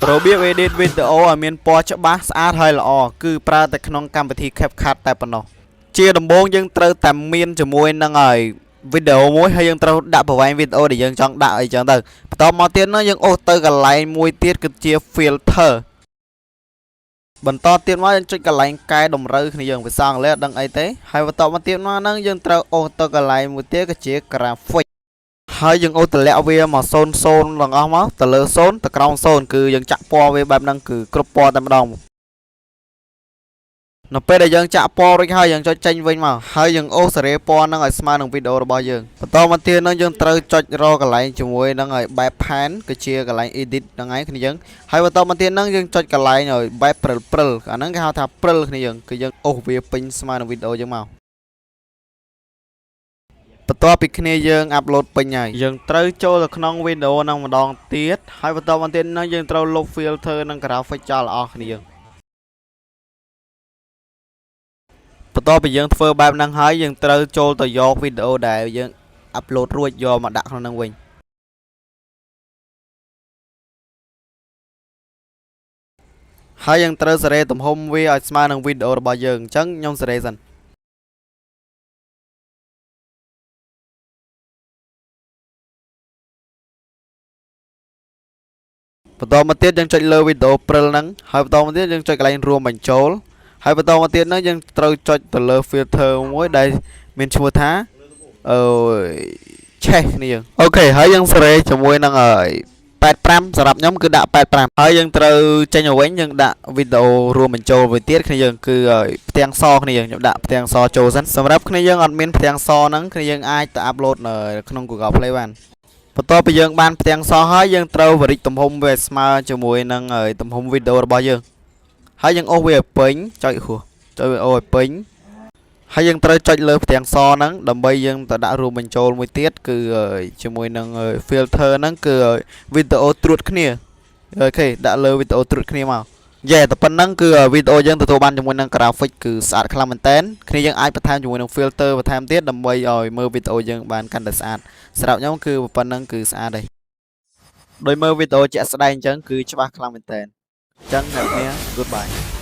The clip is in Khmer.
របៀប edit វីដេអូឲ្យមានពណ៌ច្បាស់ស្អាតហើយល្អគឺប្រើតែក្នុងកម្មវិធី CapCut តែប៉ុណ្ណោះជាដំបូងយើងត្រូវតែមានជាមួយនឹងហើយវីដេអូមួយហើយយើងត្រូវដាក់ប្រវែងវីដេអូដែលយើងចង់ដាក់អីចឹងទៅបន្តមកទៀតនោះយើងអូសទៅកន្លែងមួយទៀតគឺជា filter បន្តទៀតមកយើងចុចកន្លែងកែតម្រូវគ្នាយើងភាសាអង់គ្លេសអត់ដឹងអីទេហើយបន្តមកទៀតមកហ្នឹងយើងត្រូវអូសទៅកន្លែងមួយទៀតគឺជា graphic ហើយយើងអូសតម្លាក់វាមក0 0ទាំងអស់មកទៅលើ0ទៅក្រោម0គឺយើងចាក់ពណ៌វាបែបហ្នឹងគឺគ្រប់ពណ៌តែម្ដងនៅពេលដែលយើងចាក់ពណ៌រួចហើយយើងចុចចេញវិញមកហើយយើងអូសសេរីពណ៌ហ្នឹងឲ្យស្មើនឹងវីដេអូរបស់យើងបន្តមកទៀតហ្នឹងយើងត្រូវចុចរកកន្លែងជាមួយនឹងឲ្យបែបផែនគឺជាកន្លែង edit ហ្នឹងឯងគ្នាយើងហើយបន្តមកទៀតហ្នឹងយើងចុចកន្លែងឲ្យបែបព្រិលព្រិលអាហ្នឹងគេហៅថាព្រិលគ្នាយើងគឺយើងអូសវាពេញស្មើនឹងវីដេអូយើងមក បន្ទាប់ពីគ្នាយើង upload ពេញហើយយើងត្រូវចូលទៅក្នុងវីដេអូហ្នឹងម្ដងទៀតហើយបន្តមកទៀតហ្នឹងយើងត្រូវលុប filter និង graphic ចោលអស់គ្នាយើងបន្ទាប់ពីយើងធ្វើបែបហ្នឹងហើយយើងត្រូវចូលទៅយកវីដេអូដែលយើង upload រួចយកមកដាក់ក្នុងហ្នឹងវិញហើយយើងត្រូវសេរីទំហំវាឲ្យស្មើនឹងវីដេអូរបស់យើងអញ្ចឹងខ្ញុំសេរីសិន បន្តមកទៀតយើងចុចលើវីដេអូព្រិលហ្នឹងហើយបន្តមកទៀតយើងចុចកន្លែងរួមបញ្ចូលហើយបន្តមកទៀតហ្នឹងយើងត្រូវចុចទៅលើ filter មួយដែលមានឈ្មោះថាអឺឆេះគ្នាយើង OK ហើយយើងសេរីជាមួយនឹង85សម្រាប់ខ្ញុំគឺដាក់85ហើយយើងត្រូវចេញមកវិញយើងដាក់វីដេអូរួមបញ្ចូលមួយទៀតគ្នាយើងគឺផ្ទាំងសគ្នាយើងខ្ញុំដាក់ផ្ទាំងសចូលសិនសម្រាប់គ្នាយើងអត់មានផ្ទាំងសហ្នឹងគ្នាយើងអាចទៅ upload នៅក្នុង Google Play បាន បន្ទាប់ពីយើងបានផ្ទាំងសហើយយើងត្រូវបរិចទំហំវាឲ្យស្មើជាមួយនឹងទំហំវីដេអូរបស់យើងហើយយើងអូសវាឲ្យពេញចុចហួសចុចវាអូសឲ្យពេញហើយយើងត្រូវចុចលើផ្ទាំងសហ្នឹងដើម្បីយើងទៅដាក់រួមបញ្ចូលមួយទៀតគឺជាមួយនឹង filter ហ្នឹងគឺវីដេអូត្រួតគ្នា OK ដាក់លើវីដេអូត្រួតគ្នាមកយេតែប៉ុណ្្នឹងគឺវីដេអូយើងទទួលបានជាមួយនឹង graphic គឺស្អាតខ្លាំងមែនតើគ្នាយើងអាចបន្ថែមជាមួយនឹង filter បន្ថែមទៀតដើម្បីឲ្យមើលវីដេអូយើងបានកាន់តែស្អាតសម្រាប់ខ្ញុំគឺប៉ុណ្្នឹងគឺស្អាតហើយដោយមើលវីដេអូជាក់ស្ដែងអញ្ចឹងគឺច្បាស់ខ្លាំងមែនតើអញ្ចឹងអ្នកគ្នា goodbye.